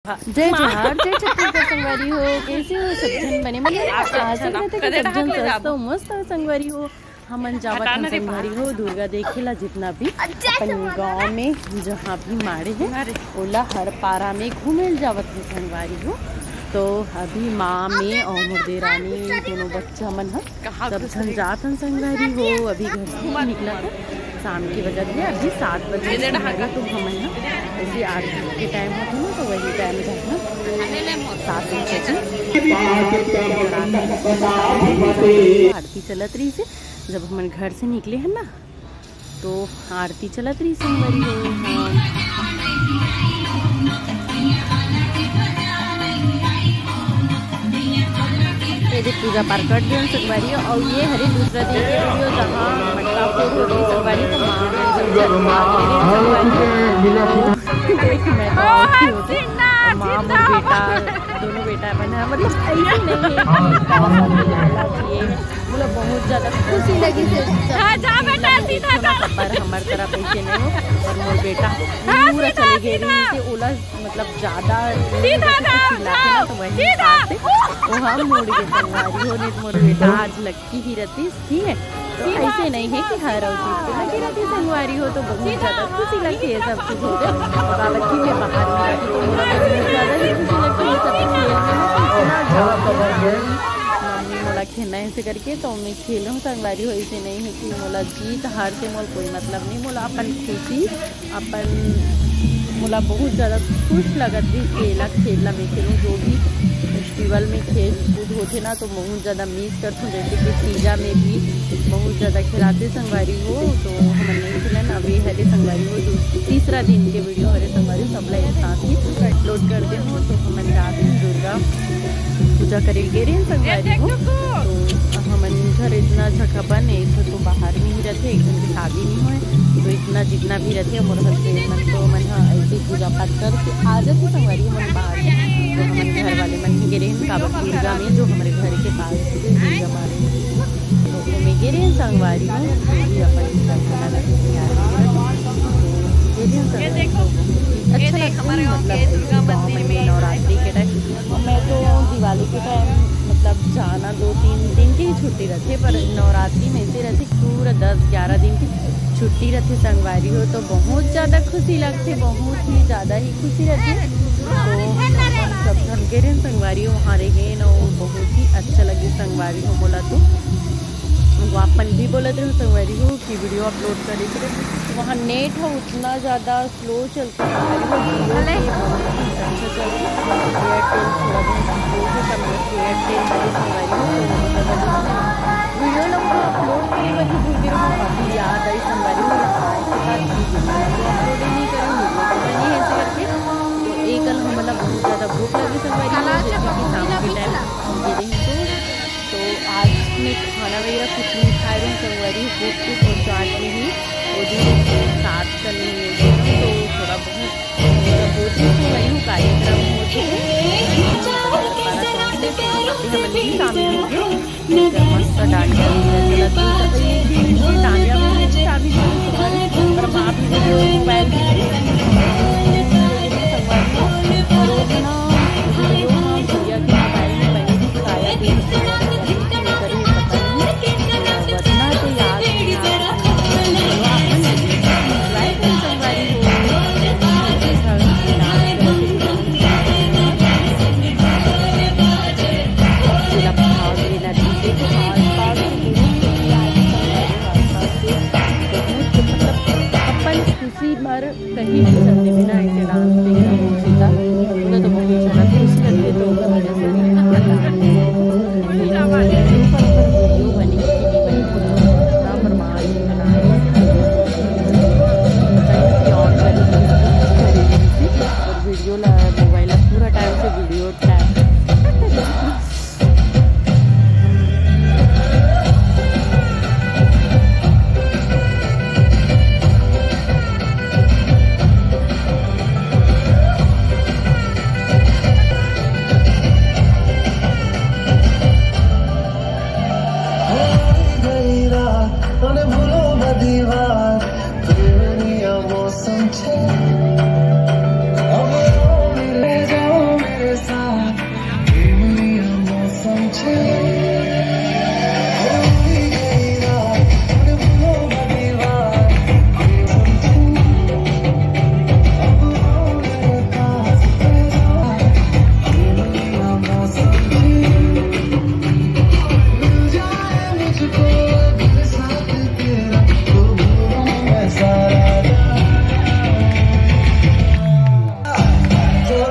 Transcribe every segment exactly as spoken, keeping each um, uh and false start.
जय जोहार, जय छत्तीसगढ़ संगवारी हो। कैसे हो सब झन? बने, मतलब आशा करत हँव कि सब झन स्वस्थ हो, मस्त हो संगवारी हो। हमन जावत हन संगवारी हो दुर्गा देखे ला, जितना भी अपन गाँव में जहाँ भी माड़े हे, ओला हर पारा में घूमे ल जावत हन संगवारी हो। तो अभी माँ, मैं अउ मोर देरानी, दोनों बच्चा मन ह, सब झन जात हन संगवारी हो। अभी घर से ही निकलत हन, शाम के बजत हे अभी सात बजे संगवारी। तो हमन ह ऐसे आरती के टाइम होथे ना, तो वही टाइम जात हन सात बजे। आरती चलत रहिस हे, जब हमन घर से निकले हन ना, तो आरती चलत रहिस संगवारी हो। हाँ। ये दे पूजा पाठ कर दियन संगवारी हो, अउ ये हरे दूसरा दिन के वीडियो, जहाँ मटका फोड़ हो रही संगवारी, तो माँ देख मैं तो आँखी होते, माँ मोर बेटा, दोनों बेटा मन ह, मतलब ऐसे नहीं है कि ये मतलब बहुत ज्यादा खुशी लगी से हाँ, जा बेटा, सीधा जा। पर हमर तरफ ऐसे नहीं हो, पर मोर बेटा हाँ, पूरा सीधा, चले गए सीधा। रही से ओला मतलब ज्यादा सीधा जाओ, जाओ, तो वही सीधा। हिसाब से वो हम मुड़ गए संगवारी हो, नहीं तो मोर बेटा आज लग की ही रहती, ठीक है। तो ऐसे नहीं है कि हर चीज पे लगी रहती संगवारी हो, तो बहुत ज्यादा खुशी लगती है सब कुछ होते। बाबा की मैं बाहर में रहती तो मोला बहुत ज्यादा ही खुशी लगती है सब खेल में, इतना ज्यादा मम्मी मोला खेलना है ऐसे करके, तो मैं खेलूँ संगवारी हो। ऐसे नहीं है कि मोला जीत हार से मोला कोई मतलब नहीं, मोला अपन खुशी अपन मोला बहुत ज्यादा खुश लगत रहिस, खेला खेलना में खेलूँ, जो भी फेस्टिवल में खेल कूद होथे ना, तो बहुत ज्यादा मिस करथों। जैसे कि तीजा में भी बहुत ज्यादा खिलाते संगवारी हो, तो हमन नहीं खेलन। अब ये हरे संगवारी हो, जो तीसरा दिन के वीडियो हरे संगवारी हो, सबला एक साथ ही अपलोड कर दे हो। तो हमन जात हन दुर्गा पूजा करे गे रहे संगवारी हो, तो हमन घर इतना झकाबन, एक तो बाहर में ही रहते, एक जन के शादी नहीं होए, तो इतना जितना भी रहते, मोर हस्बैंड मन तो मन ह ऐसे पूजा पाठ करके आ जाते संगवारी मन बाहर। तो हमन घर वाले मन ही गे रहे काबर दुर्गा में, जो हमारे घर के पास दुर्गा माँ, तो ओमे गे रहे संगवारी मन, तो भी अपन पूजा करना लगे। तो गे रहे संगवारी, तो बहुत ही अच्छा लगता है, मतलब गाँव में नवरात्रि के टाइम। मैं तो दिवाली के टाइम मतलब जाना दो तीन दिन की ही छुट्टी रहती है, पर नवरात्रि में ऐसे रहती पूरा दस ग्यारह दिन की छुट्टी रहती संगवारी हो, तो बहुत ज्यादा खुशी लगती, बहुत ही ज्यादा ही खुशी रहती। तो सब झन गे रहे संगवारी हो, वहाँ रह गए ना, वो बहुत ही अच्छा लगे संगवारी हो। बोला तो वो अपन भी बोलत रहे संगवारी हो कि वीडियो अपलोड करे के लिए वहाँ नेट है उतना ज्यादा स्लो चलता है, Jio के बहुत ही अच्छा चलता है। Airtel थोड़ा बहुत स्लो है, सब लोग Airtel वाले संगवारी हो, तो मतलब वीडियो लोग को अपलोड करे बर ही भूल गए हो, अभी याद आई संगवारी हो, यहाँ आए के बाद भी वीडियो को अपलोड ही नहीं करें, वीडियो को बनी है ऐसे करके। तो एक कल हमारा बहुत ज्यादा भूख लगी संगवारी हो, जैसे कि शाम के टाइम हम गिरे हैं तो तो आज मैं खाना वगैरह कुछ नहीं खाए रही संगवारी, भूख के और चाट में ही वो भी साथ करने में गई हूँ, तो थोड़ा बहुत, थोड़ा बहुत ही संगवारी हूँ कार्यक्रम हो चुके हैं। तो वहाँ पे हम भी शामिल हो गए। तो मस्त डांडिया वगैरह चला, तो सब ये भी डांडिया में शामिल हुई संगवारी, पर वहाँ भी मोबाइल संगवारी और वो ना वीडियो हाँ भैया के मोबाइल में पहले भी साया भी अपन खुशी भर कहीं भी चलते बिना ऐसे डांस देखना हो सीधा, मुझे तो बहुत अच्छा लगता है। खुशी लगती है तो ओकर वजह से वीडियो बनी कि नहीं बनी, पूरा ना बर्बाद बना और वीडियो ला मोबाइल ला पूरा टाइम से वीडियो टाइम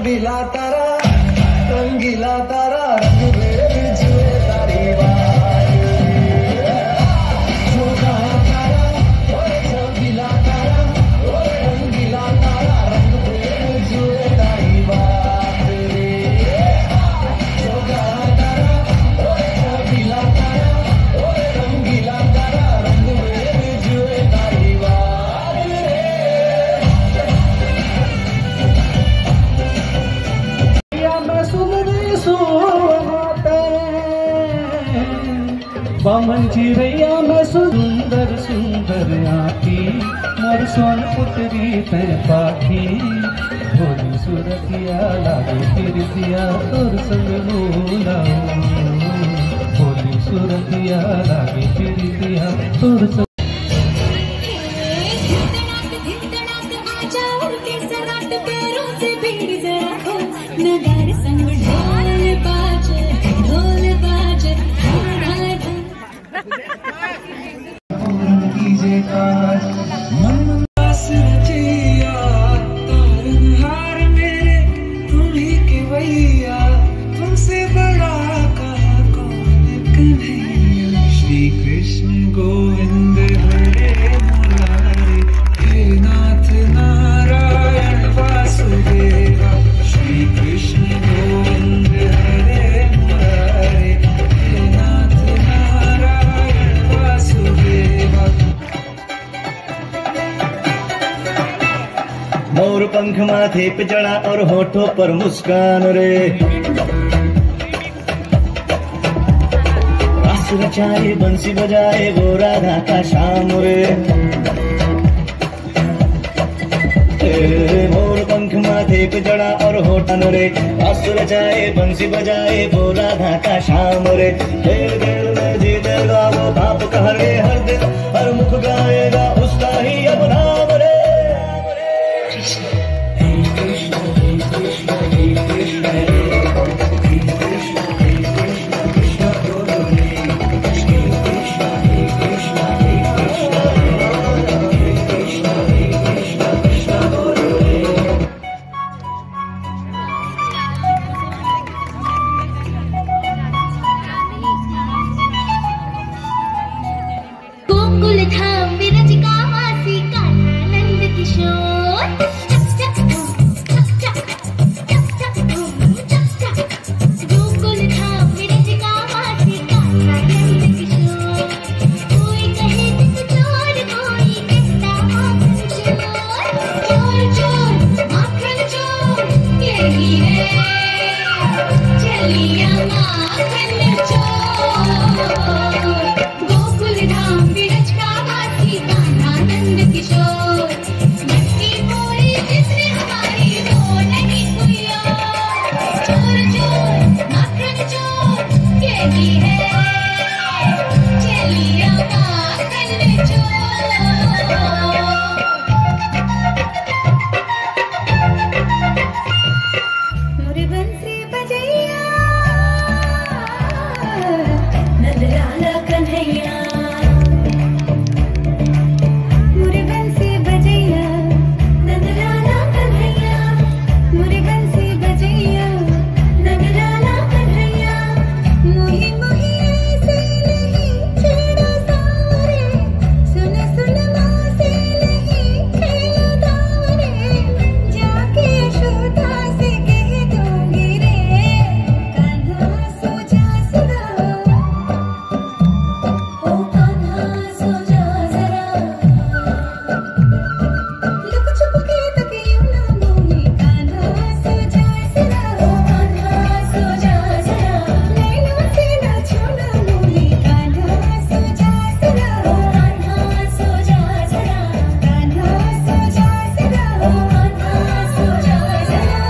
पीला तारा, रंगीला तारा, रंग में जुए तारी बात। बामन चिरैया में सुंदर सुंदर आँखी, मोर सोन पुतरी तैं पाखी। भोली सुरतिया लागे पिरतिया तोर संग मोला, भोली सुरतिया लागे पिरतिया तोर संग। नगार संग ढोल बाजे, ढोल बाजे। मोर पंख माथे पे चढ़ा और होठों पर मुस्कान रे। रास रचाए बंसी बजाए वो राधा का श्याम रे। ए, मोर पंख माथे पे चढ़ा और होठन रे। रास रचाए बंसी बजाए वो राधा का श्याम रे। खेल खेल में जीतेगा वो पाप का हरे हर दिन, हर मुख गाएगा उसका ही अब नाम रे। गोकुल धाम विरज का वासी कान्हा नंद किशोर। चक चक धूम, चक चक, चक चक धूम, चक चक। गोकुल धाम विरज का वासी कान्हा नंद किशोर। कोई कहे तो चोर, कोई कहता माखन चोर। चोर चोर, माखन चोर, यही है चलिया माखन चोर। गोकुल धाम विरज का वासी कान्हा नंद किशोर। मटकी फोड़ी जिसने हमारी, वो नहीं कोई और। चोर चोर, माखन चोर, यही है चलिया माखन चोर। मोरे बंसी बजैया, नंद लाला कन्हैया। मोरे बंसी बजैया, नंद लाला कन्हैया। मोरे बंसी बजैया, नंद लाला कन्हैया। मोही मोही ऐसे नहीं छेड़ा सांवरे, सुन सुन माँ से नहीं खेला दावरे। जाके यशोदा से कह दूंगी रे, कान्हा सो जा जरा, ओ कान्हा सो जा जरा। लुक छुप के तकियो ना मोही, कान्हा सो जा जरा, ओ कान्हा सो जा जरा। नैनों से ना छू ना मोही, कान्हा सो जा जरा, ओ कान्हा सो जा जरा। कान्हा सो जा जरा, ओ कान्हा सो जा जरा।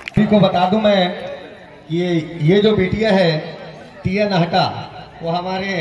सभी को बता दूं मैं कि ये, ये जो बिटिया है टिया नहटा, वो हमारे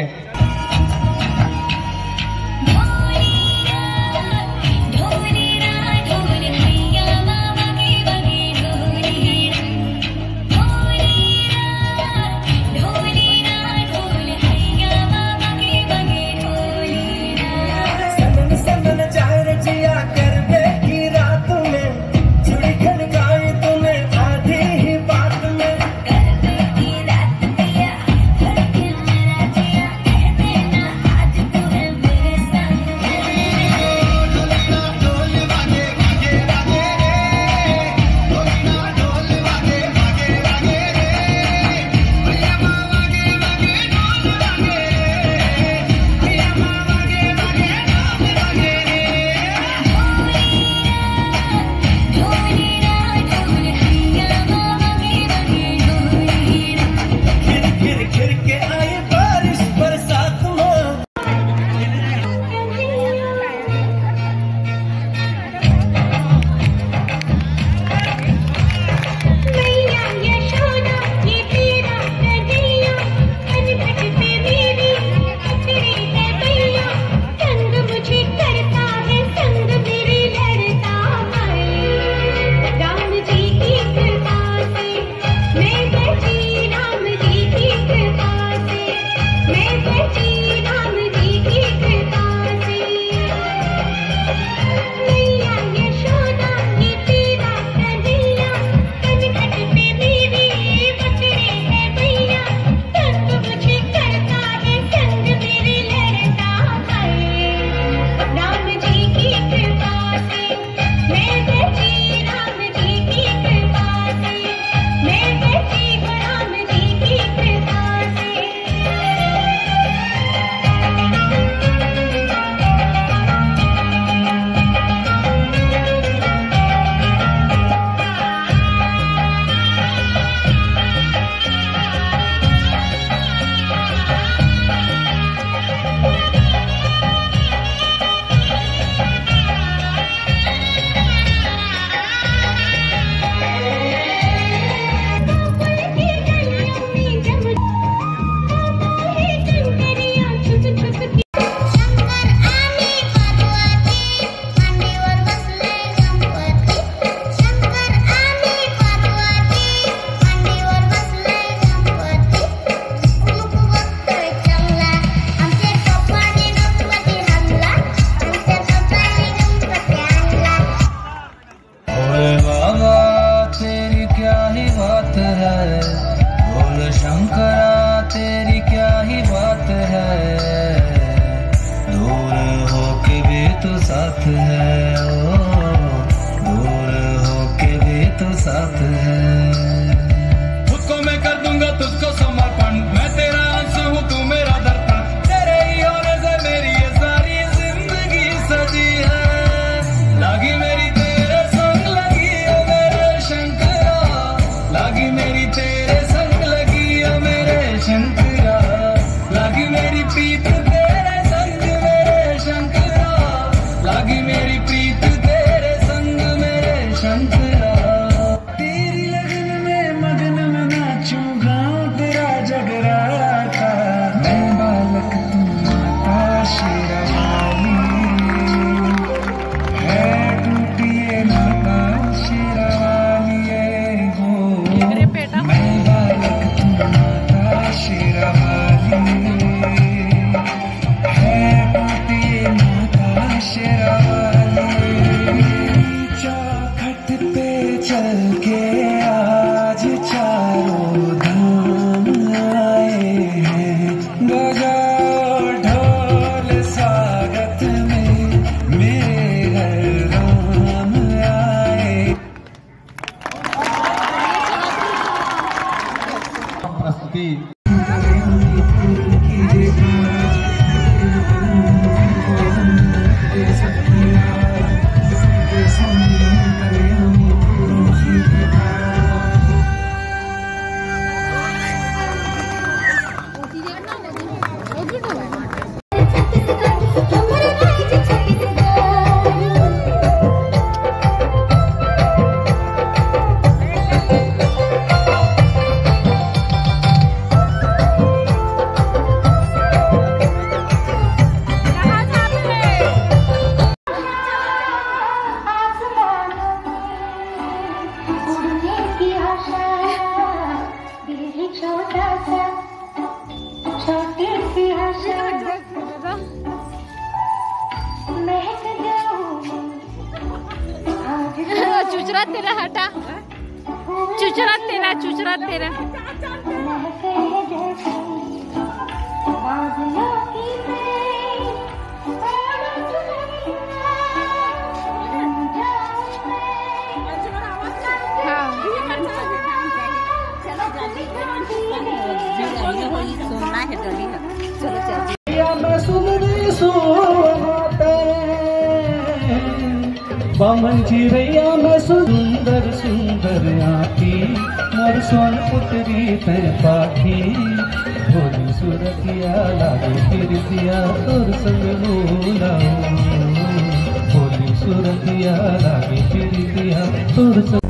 साथ है। खुद को मैं कर दूंगा तुझको समर्पण, मैं तेरा अंश हूँ, तू मेरा दर्पण। तेरे ही होने से मेरी ये सारी जिंदगी सजी है। लागी मेरी तेरे संग लगी, ओ मेरे शंकरा। लागी मेरी तेरे संग लगी, ओ मेरे शंकरा। लागी मेरी प्रीत तेरे संग, मेरे शंकरा। लागी मेरी प्रीत तेरे संग, मेरे शंकरा। तेरी लगन में मगन मैं नाचूं, गाऊं तेरा जगराता। मैं बालक, तू माता शेरावाली। है टूटी ये नाता शेरावाली, ये हो। मैं बालक, तू माता शेरावाली। है टूटी ये नाता शेरावाली। चौखट पे चल के आज चारों धाम आए हैं। बजाओ ढोल स्वागत में, मेरे हर राम आए। प्रस्तुति। छोटा सा, छोटी सी आशा, महक जाऊं आज। चुचरा तेरा हटा, चुचरा तेरा, चुचरा तेरा। महक जैसे बादलों की मैं। भैया मैं सुंदरी सुहावते, बामन चिरैया मैं सुंदर सुंदर आँखी, मोर सोन पुतरी तैं पाखी। भोली सुरतिया लागे पिरतिया तोर संग मोला ओ। भोली सुरतिया लागे पिरतिया तोर संग